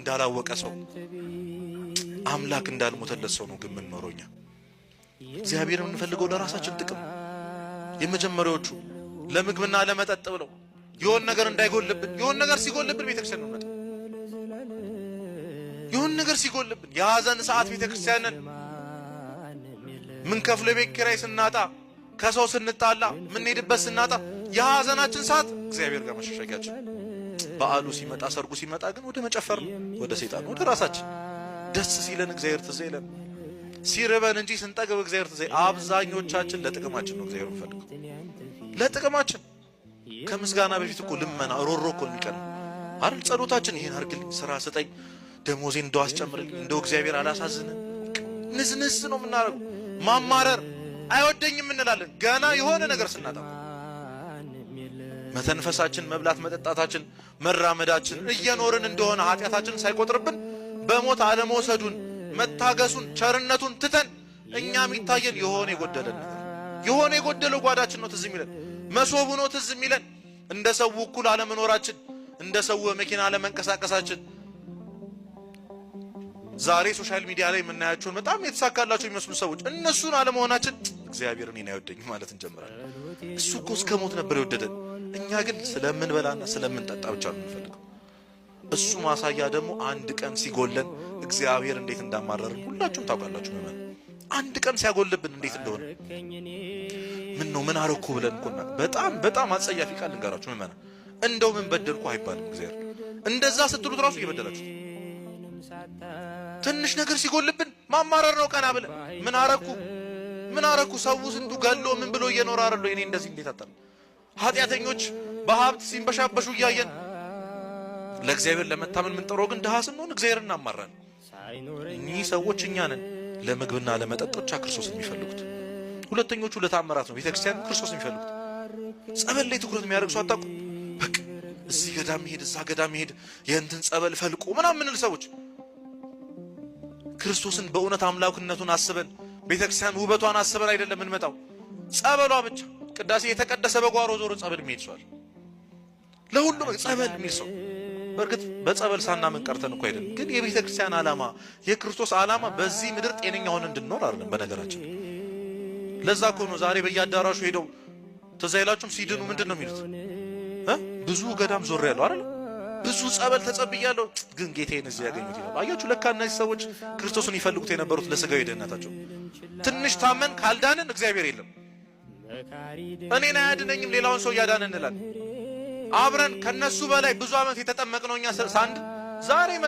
እንዳላወቀ ሰው፣ አምላክ እንዳልሞተለት ሰው ነው ግን የምንኖረው እኛ። እግዚአብሔር የምንፈልገው ለራሳችን ጥቅም፣ የመጀመሪያዎቹ ለምግብና ለመጠጥ ብለው የሆን ነገር እንዳይጎልብን፣ የሆን ነገር ሲጎልብን ቤተክርስቲያን ነው የምንመጣው። የሆን ነገር ሲጎልብን የሐዘን ሰዓት ቤተክርስቲያንን፣ ምን ከፍሎ የቤት ኪራይ ስናጣ፣ ከሰው ስንጣላ፣ ምንሄድበት ስናጣ የሐዘናችን ሰዓት እግዚአብሔር ጋር መሸሸጊያችን። በዓሉ ሲመጣ፣ ሰርጉ ሲመጣ ግን ወደ መጨፈር ነው፣ ወደ ሰይጣን፣ ወደ ራሳችን። ደስ ሲለን እግዚአብሔር ትዝ ይለን፣ ሲርበን እንጂ ስንጠግብ እግዚአብሔር ትዝ። አብዛኞቻችን ለጥቅማችን ነው እግዚአብሔር እንፈልገው፣ ለጥቅማችን። ከምስጋና በፊት እኮ ልመና ሮሮ እኮ የሚቀር አይደል? ጸሎታችን ይሄን አድርግልኝ፣ ስራ ስጠኝ፣ ደሞዜን እንደው አስጨምርልኝ፣ እንደው እግዚአብሔር አላሳዝንም። ንዝንዝ ነው የምናደርገው። ማማረር፣ አይወደኝም እንላለን ገና የሆነ ነገር ስናጣ። መተንፈሳችን፣ መብላት መጠጣታችን፣ መራመዳችን፣ እየኖርን እንደሆነ ኃጢአታችንን ሳይቆጥርብን በሞት አለመውሰዱን፣ መታገሱን፣ ቸርነቱን ትተን እኛ የሚታየን የሆነ የጎደለን ነገር፣ የሆነ የጎደለው ጓዳችን ነው ትዝ የሚለን፣ መሶቡ ነው ትዝ የሚለን፣ እንደ ሰው እኩል አለመኖራችን፣ እንደ ሰው መኪና አለመንቀሳቀሳችን፣ ዛሬ social media ላይ የምናያቸውን በጣም የተሳካላቸው የሚመስሉ ሰዎች እነሱን አለመሆናችን እግዚአብሔር እኔን አይወደኝም ማለት እንጀምራለን። እሱ እኮ እስከ ሞት ነበር የወደደን። እኛ ግን ስለምንበላና ስለምንጠጣ ብቻ ነው የምንፈልገው። እሱ ማሳያ ደግሞ አንድ ቀን ሲጎለን እግዚአብሔር እንዴት እንዳማረርን ሁላችሁም ታውቃላችሁ። ምእመን፣ አንድ ቀን ሲያጎልብን እንዴት እንደሆነ፣ ምን ነው ምን አረኩ ብለን እኮ በጣም በጣም አጸያፊ ቃል ልንገራችሁ ምእመን፣ እንደው ምን በደልኩ አይባልም። እግዚአብሔር እንደዛ ስትሉት ራሱ እየበደላችሁት። ትንሽ ነገር ሲጎልብን ማማረር ነው። ቀና ብለን ምን አረኩ፣ ምን አረኩ? ሰው ስንቱ ገሎ ምን ብሎ እየኖረ አይደል? እኔ እንደዚህ እንዴት አጣል? ኃጢአተኞች በሀብት ሲንበሻበሹ እያየን ለእግዚአብሔር ለመታመን የምንጠራው ግን ድሃ ስንሆን እግዚአብሔር እናማራለን። እኚህ ሰዎች እኛ ነን፣ ለምግብና ለመጠጥ ብቻ ክርስቶስ የሚፈልጉት። ሁለተኞቹ ለታምራት ነው ቤተክርስቲያን ክርስቶስ የሚፈልጉት። ጸበል ላይ ትኩረት የሚያደርግ ሰው አታውቁም። በቃ እዚህ ገዳም መሄድ፣ እዛ ገዳም መሄድ፣ የእንትን ጸበል ፈልቆ ምናምን ምንል ሰዎች ክርስቶስን በእውነት አምላክነቱን አስበን፣ ቤተክርስቲያን ውበቷን አስበን አይደለም የምንመጣው። ጸበሏ ብቻ፣ ቅዳሴ የተቀደሰ በጓሮ ዞሮ ጸበል የሚሄድ ሰው አለ። ለሁሉም ጸበል የሚል ሰው። በእርግጥ በጸበል ሳናምን ቀርተን እኮ አይደለም። ግን የቤተ ክርስቲያን ዓላማ፣ የክርስቶስ ዓላማ በዚህ ምድር ጤነኛ ሆነን እንድንኖር አይደለም። በነገራችን ለዛ እኮ ነው ዛሬ በየአዳራሹ ሄደው፣ ትዝ አይላችሁም? ሲድኑ ምንድን ነው የሚሉት? ብዙ ገዳም ዞር ያለው አይደል? ብዙ ጸበል ተጸብያለሁ፣ ግን ጌታዬን እዚህ ያገኙት ይላሉ። አያችሁ፣ ለካ እነዚህ ሰዎች ክርስቶስን ይፈልጉት የነበሩት ለስጋዊ ደህንነታቸው። ትንሽ ታመን ካልዳንን እግዚአብሔር የለም፣ እኔን አያድነኝም፣ ሌላውን ሰው እያዳነ እንላለን። አብረን ከነሱ በላይ ብዙ ዓመት የተጠመቅነው እኛ ሳንድ ዛሬ